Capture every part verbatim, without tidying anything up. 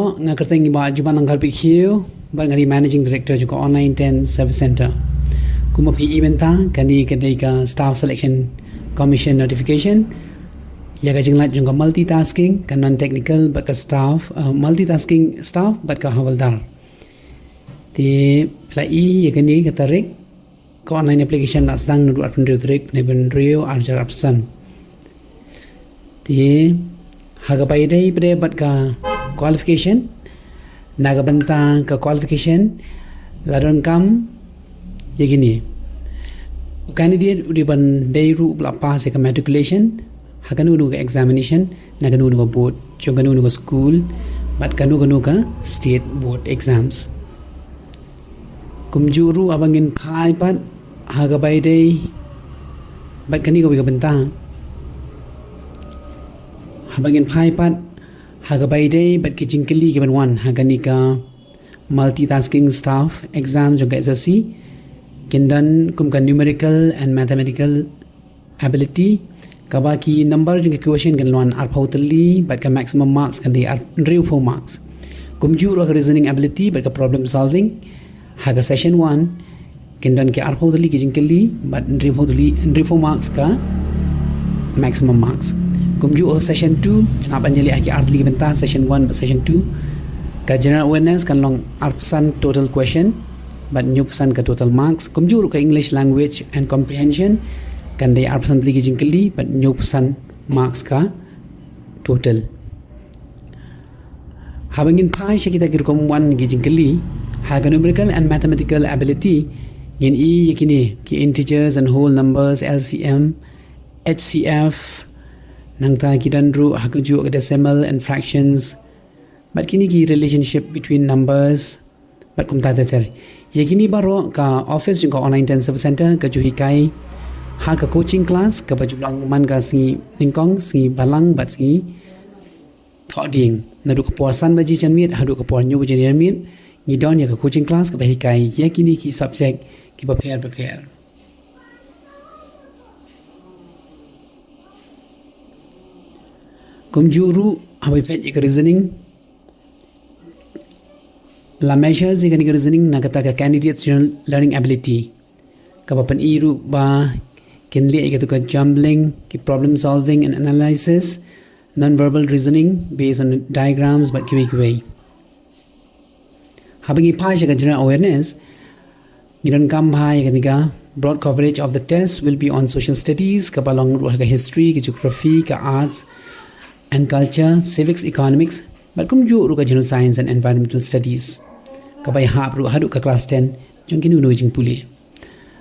Nga kyrteng i Bah Juban Langkar Pikhiu, bad nga dei Managing Director jong ka Online Ten Service Center. Kumba phi i mynta, kane ka dei ka Staff Selection Commission notification ïa ka jinglait jong ka multitasking, ka non-technical bad ka staff, uh, multitasking staff bad ka hawaldar. Te phi la i ïa kane ka tarik, ka online application la sdang naduh arphew hynriew tarik bnai ba hynriew, arhajar arphew san. Te ha kaba ïadei pat bad ka qualification, na ka bynta ka qualification la donkam ïa kine. U candidate u dei ban dei ruh ba la pass ïa ka matriculation ha kano kano ka examination na kano kano ka board jong kano kano ka school bad kano kano ka state board exams. Kumjuh ruh haba ngin phai pat ha kaba ïadei bad kane kawei ka bynta. Haba ngin phai pat ha kaba ïadei bad ki jingkylli kiban wan ha kane ka multitasking staff exam jong ka S S C, kin don kum ka numerical and mathematical ability, kaba ki number jong ki question kan wan arphew tylli bad ka maximum marks kan dei ar-, hynriewphew marks. Kumjuh ruh ka reasoning ability bad ka problem solving, ha ka session one kin don ki arphew tylli ki jingkylli bad hynriewphew tylli, hynriewphew marks ka maximum marks. Kumjuh ha session two, kane ban ïaleh ha ki ar tylli ki bynta, session one bad session two. Ka general awareness kan long arphew san total question bad hynñiewphew san ka total marks. Kumjuh ruh ka English language and comprehension kan dei arphew san tylli ki jingkylli bad hynñiewphew san marks ka total. Haba ngin phai sha kita ki rukom wan ki jingkylli, ha ka numerical and mathematical ability, ngin i ïa kine ki integers and whole numbers, L C M, H C F, nangta ki don ruh ha kajuh ka decimal and fractions, bad kine ki relationship between numbers, bad kumta ter ter. Ïa kine baroh ka office jong ka Online Ten Service Center ka ju hikai ha ka coaching class kaba ju long man ka sngi nyngkong, sngi balang bad sngi thohdieng. Naduh ka por san baje janmiet haduh ka por hynñiew baje janmiet, ngi don ïa ka coaching class kaba hikai ïa kine ki subject kiba pher bapher. Kumjuh ruh haba phi peit ïa ka reasoning, la measure ïa kane ka reasoning na kata ka candidate general learning ability, kaba pyni ruh ba kin leh ïa kata ka jumbling, ki problem solving and analysis, non-verbal reasoning based on diagrams bad kiwei kiwei. Haba ngi phai sha ka general awareness, ngi donkam bha ïa kane ka broad coverage of the test will be on social studies, kaba long ruh ha ka history, ka geography, ka arts and culture, civics, economics, bad kumjuh ruh ka general science and environmental studies, kaba ïahap ruh haduh ka class ten jong kino kino ki jingpule.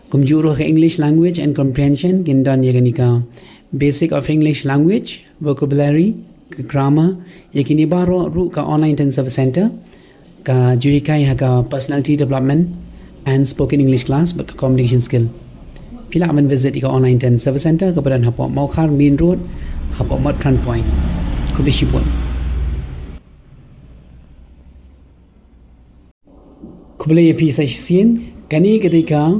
Kumjuh ruh ka English language and comprehension, kin don ïa kane ka basic of English language, vocabulary, ka grammar, ïa kine baroh ruh ka Online Ten Service Center ka ju hikai ha ka personality development and spoken English class bad ka communication skill. Phi lah ban visit ïa ka Online Ten Service Center kaba don hapoh Mawkhar Main Road, hapoh Motphran Point. Khublei shibun. Khublei ïa phi sa shisien, kane ka dei ka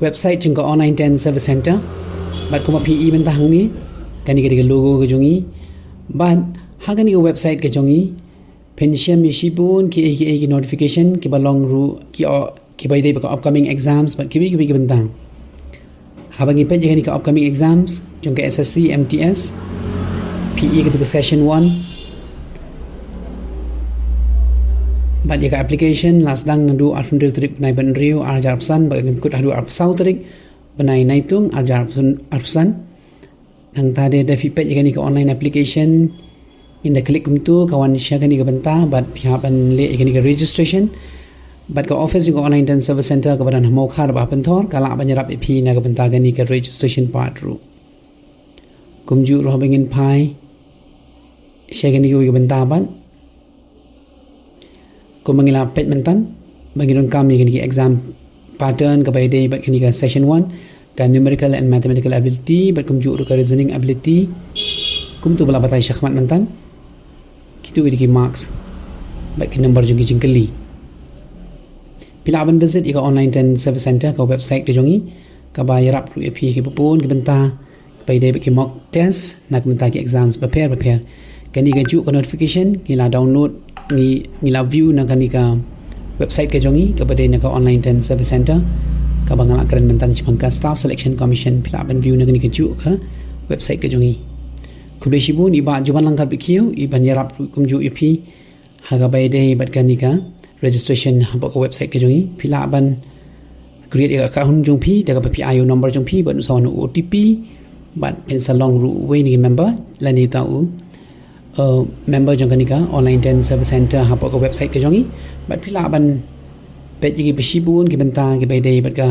website jong ka Online Ten Service Center. Bad kumba phi i mynta hangne, kane ka dei ka logo ka jong i. Bad ha kane ka website ka jong i, phin shem ïa shibun kiei kiei ki notification kiba long ruh ki o-, kiba ïadei bad ka upcoming exams bad kiwei kiwei ki bynta. Haba ngi peit ïa kane ka upcoming exams jong ka S S C M T S, phi i ïa katu ka session one. Bad ïa ka application la sdang naduh arphew hynriew tarik bnai ba hynriew arhajar arphew san bad ka kut haduh arphew saw tarik bnai Naitung arhajar arphew san. Nangta de da phi peit ïa kane ka online application, ynda click kumtu ka wan sha kane ka bynta bad phi hap ban leh ïa kane ka registration. Bad ka office jong ka Online Ten Service Center kaba don ha Mawkhar ba ha Pynthor ka lah ban ïarap ïa phi na ka bynta kane ka registration part ruh. Kumjuh ruh haba ngin phai sha kane kawei ka bynta pat, kumba ngi la peit mynta, ba ngi donkam ïa kane ka exam pattern kaba ïadei bad kane ka session one, ka numerical and mathematical ability bad kumjuh ruh ka reasoning ability. Kumtu ba la batai shakhmat mynta, kitu ki dei ki marks bad ki number jong ki jingkylli. Phi lah ban visit ïa ka Online Ten Service Center, ka website ka jong i, kaba ïarap ruh ïa phi ïa kiba bun ki bynta kaba ïadei bad ki mock test na ka bynta ki exams bapher bapher. Kane kajuh ka notification ngi la download ngi ngi la view na kane ka website ka jong ngi kaba dei na ka Online Tender Service Center kaba nga la kren mynta shaphang ka Staff Selection Commission. Phi lah ban view na kane ka juh ka website ka jong ngi. Khublei shibun i Bah Juban Langkat Bikiew i ban ïarap kumjuh ïa phi ha kaba ïadei bad kane ka registration hapoh ka website ka jong ngi. Phi lah ban create ïa ka account jong phi da kaba phi ai u number jong phi bad u sa wan u O T P bad phin sa long ruh uwei na ki member lane uta u uh, member jong kane ka Online Tender Service Center hapoh ka website ka jong ngi. Bad phi lah ban peit ïa kiba shibun ki bynta kiba ïadei bad ka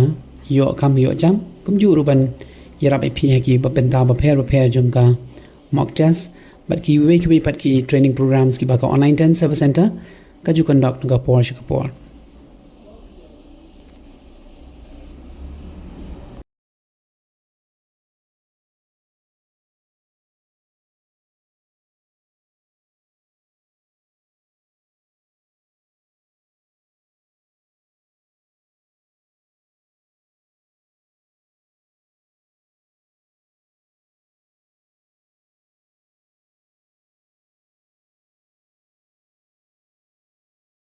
ïoh kam ïoh jam kumjuh ruh ban ïarap ïa phi ha kiba bynta bapher bapher jong ka mock test bad kiwei kiwei pat ki training programs kiba ka Online Tender Service Center ka ju conduct na ka por sha ka por.